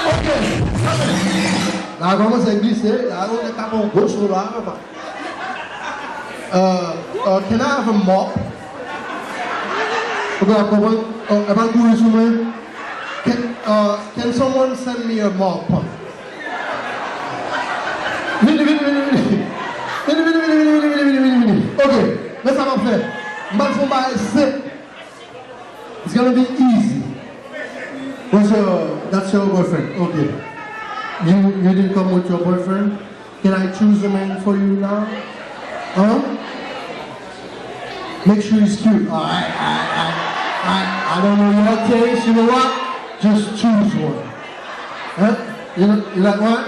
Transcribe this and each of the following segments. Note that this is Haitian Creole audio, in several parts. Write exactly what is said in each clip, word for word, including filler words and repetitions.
Ok, la kòmanse glise, la nou te tape yon gwo solo la. Uh, uh, can I have a mop? Ok, w ap konprann? Uh, e pa l kouri sou mwen. Can, uh, can someone send me a mop? Vini, vini, vini, vini. Vini, vini, vini, vini, vini, vini, vini, vini. Ok, men sa m ap fè. M pral fè yon bagay senp. It's gonna be easy. What's your, that's your boyfriend? Okay. You, you didn't come with your boyfriend? Can I choose a man for you now? Huh? Make sure he's cute. All right, all right, all right, all right. I don't know your taste. You know what? Just choose one. Huh? You, you like what?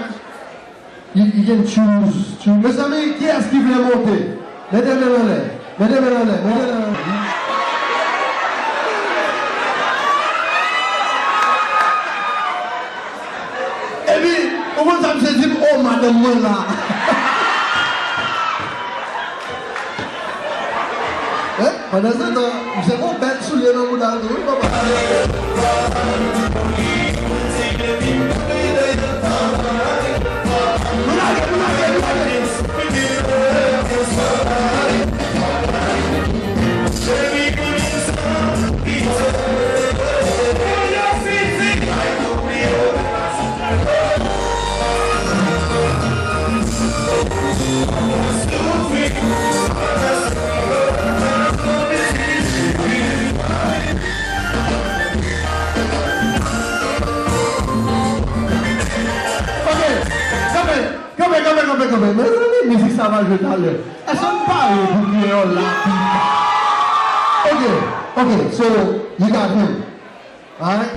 You, you can choose, choose. Mezanmi, kiyès ki vle monte? Mete men anlè. Mete men anlè. Mete men anlè. Epi, ou konn sa misye di m, "Oh, madanm mwen la." Eh, pandan se tan, misye gon bèl soulye nan mouda l tou, wi, papa. Ok, kanpe, kanpe, kanpe, kanpe, kanpe. Mezanmi, mizik sa va jwe talè. Èske n pare pou kreyòl la pi? Ok, ok, so, you got him. Alright?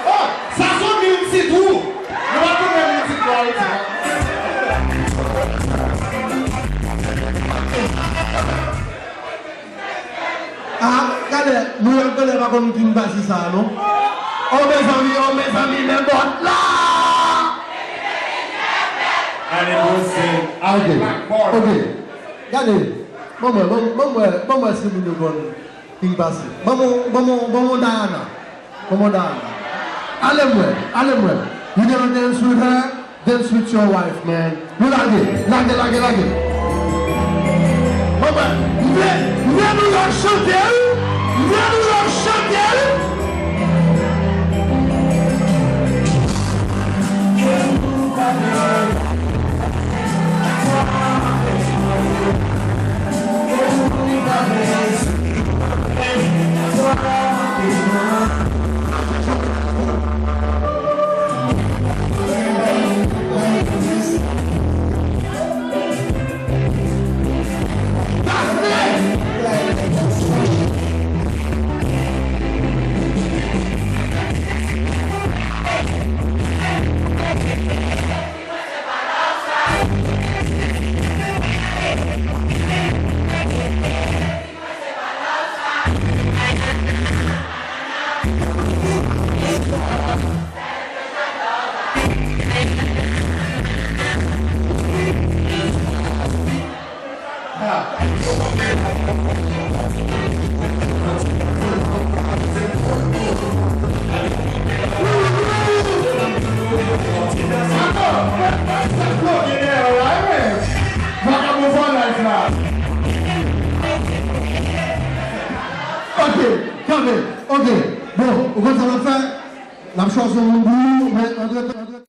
Oh, sa se yon tit tou. Nou pa konn tit tou Ayiti, non. Ah, gade, New York gade pa konn king pase sa, non? Oh, mezanmi, oh, mezanmi, men bòt la! Ane pase, ah, ok, ok. Gade, ban mwen, ban, ban mwen, ban mwen si moun yo konn king pase. Ban mwen, ban mwen, ban mwen Diana. Come on, darling. Ale mwen, ale mwen. You gonna dance with her? Dance with your wife, man. Nou lage, lage, lage, lage. Mwen, mwen, mwen, mwen nou yo chante, wi. Mwen nou yo chante, wi. N ap chwazi yon moun pou nou, men antretan,